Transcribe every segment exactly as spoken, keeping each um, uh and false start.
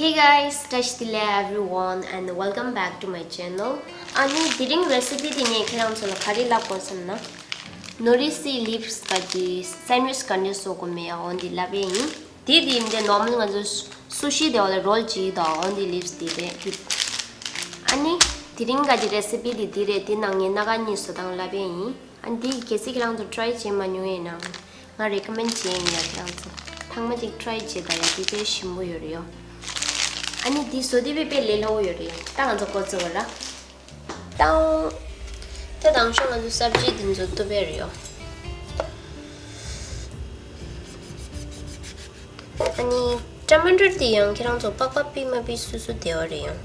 Hey guys, Tashi Delek everyone and welcome back to my channel. ཨ་ནི་དེ་རིང་རེ་སི་པི་དེ་ངས་ཁྱེད་རང་ཚོ་ལ་ག་རེ་ལབ་དགོས་བསམ་ན། ནོ་རི་སི་ལིབ་སི་ག་ཅི་སེན་ཝིཆ་ག་འདྲ་བཟོ་དགོས་མེད་འོ་འདི་ལབ་ཡས་ཡིན། དེ་དེ་འདི་ནོར་མལ་ང་ཚོ་སུ་ཤི་དེ་འོ་ལ་རོལ་བྱེད་དོ་འོ་འདི་ལིབ་སི་དེ་རེད། ཨ་ནི་དེ་རིང་ག་ཅི་རེ་སི་པི་དེ་འདི་རེད། དེ་ནང་ངས་སྣ་ཁ་གཉིས་བཟོ་སྟངས་ལབ་ཡས་ཡིན། ཨ་ནི་འདི་གལ་སྲིད་ཁྱེད་རང་ཚོ་ཊི་རའི་བྱེད་མ་མྱོང་ཡིན་ན། ང་རེ་ཀོ་མེན་ཌི་བྱེད་ཡིན་ཡ། ཁྱེད་རང་ཚོ་ཐེངས་མ་གཅིག་ཊི་རའི་བྱེད་ད་ཡ། དེ་དཔེ་ཞིམ་པོ་ཡོད་རེད་ཡོ། ཨ་ནི་འདི་བཟོ་དེ་དཔེ་དཔེ་ལས་སླ་པོ་ཡོད་རེད་ཡོ། ད་ང་ཚོ་འགོ་བཙུགས་པ་ར། ད་ད་དང་ཤོག་ང་ཚོ་སབ་ཇི་འདི་ཚོ་གཏུབ་པ་རེད་ཡོ། ཨ་ནི་ཊ་མ་ཊར་དེ་ཡང་ཁྱེད་རང་ཚོ་པགས་པ་ཕིགས་མ་ཕིགས་སོ་སོ་བདེ་བ་རེད་ཡོ།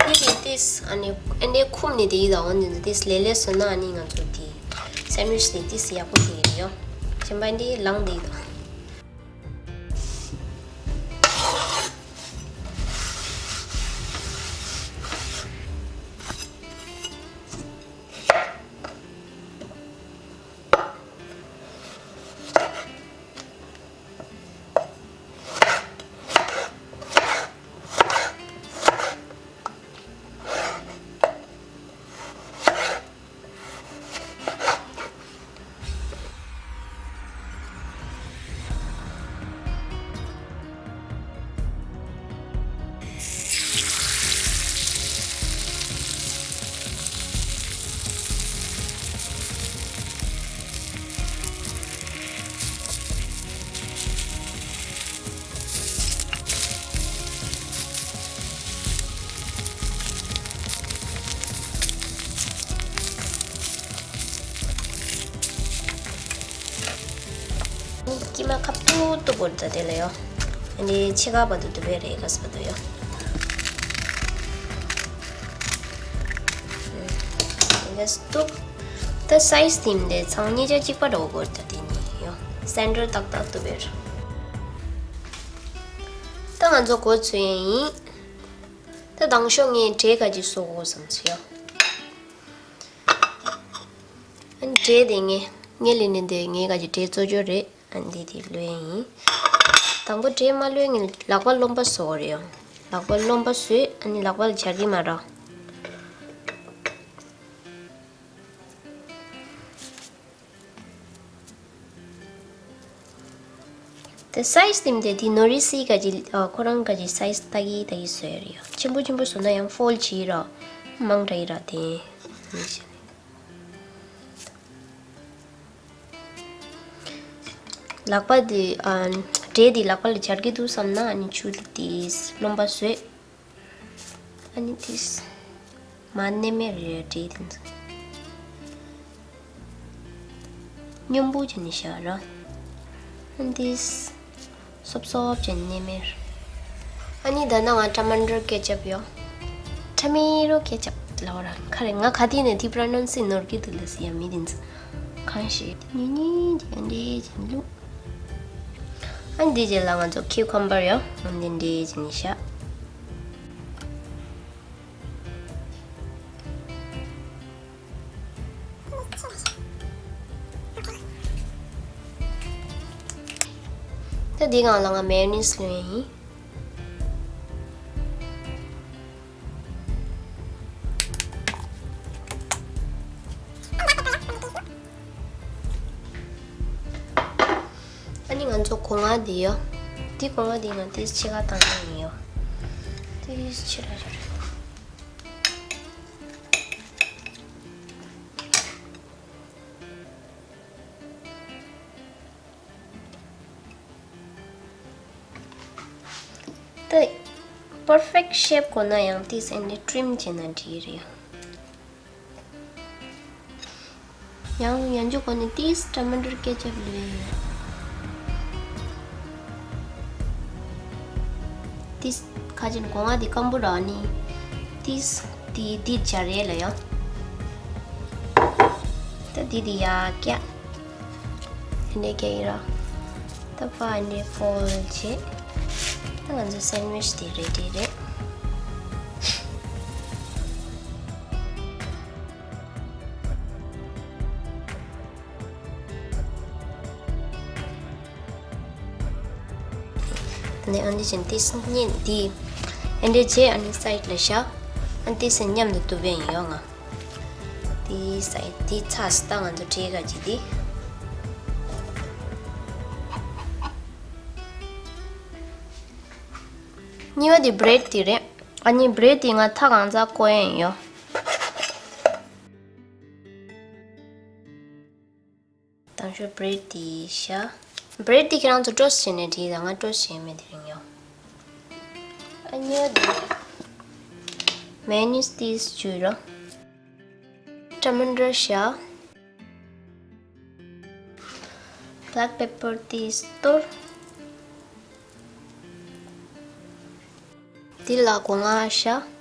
འདི་རེད་ཏིས། ཨ་ནི་ཨ་ནི་ཁུམ་ནི་དེ་ཡིན་ད། འོ་འདི་ཏིས་ལེ་ལེ་བཟོས་ན་ཨ་ནི་ང་ཚོ་དེ་སེན་ཝིཆ་དེ་ཏིས་ཡག་པོ་དེ་ཡོ། གཞན་པ་འདི་ལངས་དེ་ཡིན་ད། ཀི་མ་ཁ་པུ་ཏུ་བོར་ད་དེ་ལ་ཡོ། ཨ་ནི་ཕྱེད་ཀ་བར་དུ་དུ་བེ་རེ་ག་སི་བར་དུ་ཡོ། ཨ་ནི་སྟུག་ད་སའི་ཛི་དེ་མི་འདྲ་ཚང་གཉིས་ཆ་གཅིག་པ་འདྲ་བོ་བོར་ད་དེ་ནི་ཡོ། སེན་ཊར་ཏག་ཏག་དུ་བེ་རེ། ད་ང་ཚོ་འགོ་ཚུགས་ཡས་ཡིན། ད་དང་ཤོག་ངས་འབྲས་ག་ཅིག་བཟོ་དགོས་བསམ་ཚུལ་ཡོ། ཨ་ནི་འབྲས་དེ་ངས་ངས་ལས་ནས་དེ་ངས་ག་ཅིག་འབྲས་བཙོ་ཅོ་རེད། ཨ་ནི་དེ་དེ་ལོས་ཡིན། དང་པོ་འབྲས་མ་ལོས་ངས་ལག་པ་རློན་པ་བཟོ་དགོས་རེད་ཡོ། ལག་པ་རློན་པ་བཟོས། ཨ་ནི་ལག་པ་ལ་འབྱར་གི་མ་ར། དེ་སའི་ཛི་དེ་མི་འདྲ་དེ་ནོ་རི་སི་ག་ཅིག་ཨ་ཁོ་རང་ག་ཅིག་སའི་ཛི་ལྟ་གི་ལྟ་གི་བཟོས་རེད་ཡོ། ཆེན་པོ་ཆེན་པོ་བཟོས་ན་ཡང་ཕོལ་ཌི་བྱེད་ར། མང་དྲགས་ཡི་ར་དེ། ལག་པ་དེ་ཨ་འབྲས་དེ་ལག་པ་ལ་འབྱར་གི་འདུག་བསམ་ན་ཨ་ནི་ཆུ་དེ་དེ་རློན་པ་བཟོས། ཨ་ནི་དེ་མར་མནན་མེད་རེ་རེ་འབྲས་དེ་ཚོ་སྙོམས་པོ་བྱས་ནས་བཞག་ར། ཨ་ནི་དེ་སོབ་སོབ་བྱས་ནས་མནན་མེད། ཨ་ནི་ད་ནང་ང་ཊ་མ་ཊར་ཀེ་ཅབ་ཡོ། ཊ་མེ་ཊོ་ཀེ་ཅབ་ལབ་ར། ཁ་རེ་ང་ག་དུས་ནས་དེ་པྲོ་ནོན་སི་ནོར་གི་འདུག་ལབ་སྲིད་ཡ། མི་དེ་ཚོ་གང་ཤེས། ཉུང་ཉུང་བྱས་འབྲས་བྱས་བླུགས། ཨ་ནི་འདི་རྗེས་ལ་ང་ཚོ་ཁིའུ་ཁམ་བར་ཡོ། ཨ་ནི་འདི་འདྲས་བྱས་ནས་བཞག་ད་འདི་སྒང་ལ་ང་མེ་ཡོ་ནི་སི་བླུགས་ཡས་ཡིན། ཨ་ནི་ང་ཚོ་སྒོ་ང་འདི་ཡོ། འདི་སྒོ་ང་འདི་ང་ཏིས་ཕྱེད་ཀ་བཏང་ཡས་ཡིན་ཡོ། ཏིས་ཕྱེད་ཀ་ཞོར། ད་པར་ཕེག་ཤེབ་དགོས་ན་ཡང་ཏིས་ཨ་ནི་ཊིམ་བྱས་ན་འགྲིག་རེད། ཡང་ཡང་འཇུག་གོ་ནི་ཏིས་ཊ་མ་ཊར་ཀེ་ཅབ་ལོས་ཡོད། ཏིས་ཁ་ཅན་གོང་ང་དེ་སྐམ་པོ་ར་ནི། ཏིས་དེ་དེ་སྦྱར་རེད་ལ་ཡང་། ད་དེ་དེ་ཡ་ཀྱ། འདི་ག་ཡི་ར། ད་ཕ་འདི་ཕོལ་བྱེད། ད་ང་ཚོ་སེན་ཝིཆ་དེ་རེ་ཌི་རེད། ནས་ཨ་འདི་བཞིན་ཏིས་གཉིས་འདི། ཨ་འདི་བྱས་ཨ་ནི་སའིཌ་ལ་བཞག་ཨ་ཏིས་མཉམ་དུ་གཏུབ་པ་ཡིན་ཡོང་ང་། དེའི་སའིཌ་དེའི་ཚ་སི་ད་ང་ཚོ་བྲེ་ག་ཅིག་དེ། གཉིས་པ་དེ་བྲེཌ་དེ་རེད། ཨ་ནི་བྲེཌ་དེ་ང་ཐག་གང་ཚ་བཀོ་ཡ་ཡིན་ཡོ། དང་ཤོས་བྲེཌ་དེ་བཞག་བྲེཌ་དེ་ཁྱེད་རང་ཚོ་ཊོ་སི་ཊི་བྱས་ནས་བྲིས་དང་ང་ཊོ་སི་ཊི་བྱས་མེད་དེ་རིང་ཡོ། ཨ་གཉིས་པ་དེ། མེ་ཡོ་ནི་སི་དེ་བཅུག་རོ། ཊ་མ་ཊར་བཞག་བྷེ་ལེག་པེ་པར་དེ་གཏོར། དེ་ལ་སྒོ་ང་བཞག་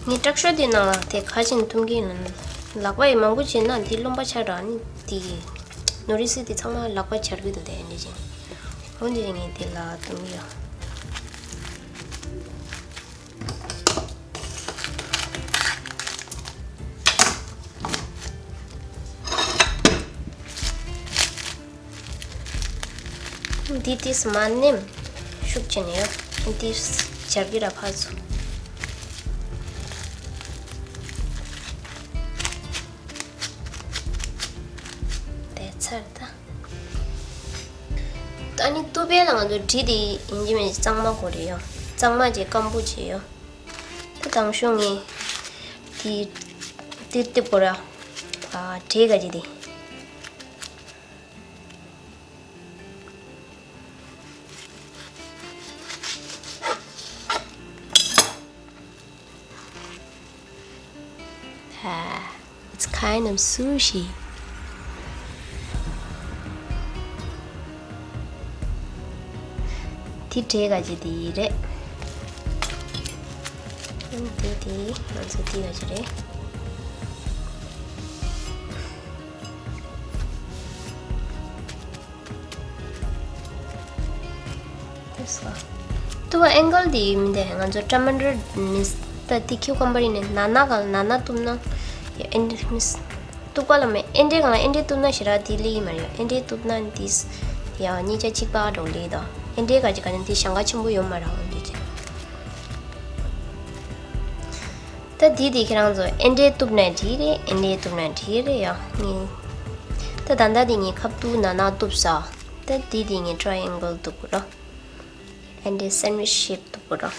ངས་དྲག་ཤོས་དེ་ནང་ལ་དེ་ག་བྱིན་འཐུང་གི་ཡིན་ལག་པ་ཡི་མང་པོ་བྱིན་ན་འདི་རློན་པ་ཆགས་འགྲོ་ནི་དེ་ནོ་རིས་དེ་ཚང་མ་ལག་པ་འབྱར་གི་འདུག་དེ་འདི་བྱིན་འོན་ཏེ་ངས་དེ་ལ་འཐུང་གི་ཡོད། འདི་ཏིས་མ་ནེམ་ཤུགས་ཆེ་ནས་ཡོད། འདི་སྦྱར་གི་ར་ཕར་ཚུར། དེ་ཚར་ད། ད་ནི་ཏུ་པའི་ལ་ང་ཚོ་འབྲི་དེ་ཡིན་གྱི་མེད་གཙང་མ་གོ་རེ་ཡོད། གཙང་མ་བྱས་སྐམ་པོ་བྱས་ཡོད། ད་དང་ཤོག་ངས་དེ་དེ་དེ་བོ་ར་བྲེ་ག་ཅི་དེ། It's kind of sushi. དེ་བྲེ་ག་ཅི་དེ་རེད། དེ་དེ་ང་ཚོ་དེ་ག་ཅི་རེད། ཏུ་བ་ཨེང་གལ་དེ་མི་འདུག་ང་ཚོ་ཊ་མ་ཊར་མི་ད་དེ་ཁྱུ་ཀམ་བར་ཡིན་ནས་ན་ན་ག་ལ་ན་ན་གཏུབ་ན་ཡ་ཨེན་མི་གཏུབ་ག་ལ་མེད་ཨེ་འདྲའི་ག་ལ་ཨེ་འདྲའི་གཏུབ་ན་ཞེ་དྲག་དེ་ལེགས་ཡིན་མ་རེད་ཨེ་འདྲའི་གཏུབ་ན་དེ་ཡ་གཉིས་ཆ་གཅིག་པ་འགྲོ་ལེགས་དང་ཨེ་འདྲའི་ག་ཅི་ག་ནས་དེ་ཞང་ག་ཆེན་པོ་ཡོད་མ་རེད་འོན་ཏེ་ཅི། ད་འདི་དེ་ཁྱེད་རང་ཚོ་ཨེ་འདྲའི་གཏུབ་ན་འགྲིག་རེད་ཨེ་འདྲའི་གཏུབ་ན་འགྲིག་རེད་ཡ་ངས། ད་ད་ལྟ་དེ་ངས་ཁ་བཏུག་ན་ན་གཏུབ་ས། ད་འདི་དེ་ངས་ཊ་རའི་ཨེང་གལ་གཏུབ་དགོས་ར། ཨེ་འདྲའི་སེན་ཝིཆ་ཤེབ་གཏུབ་དགོས་ར།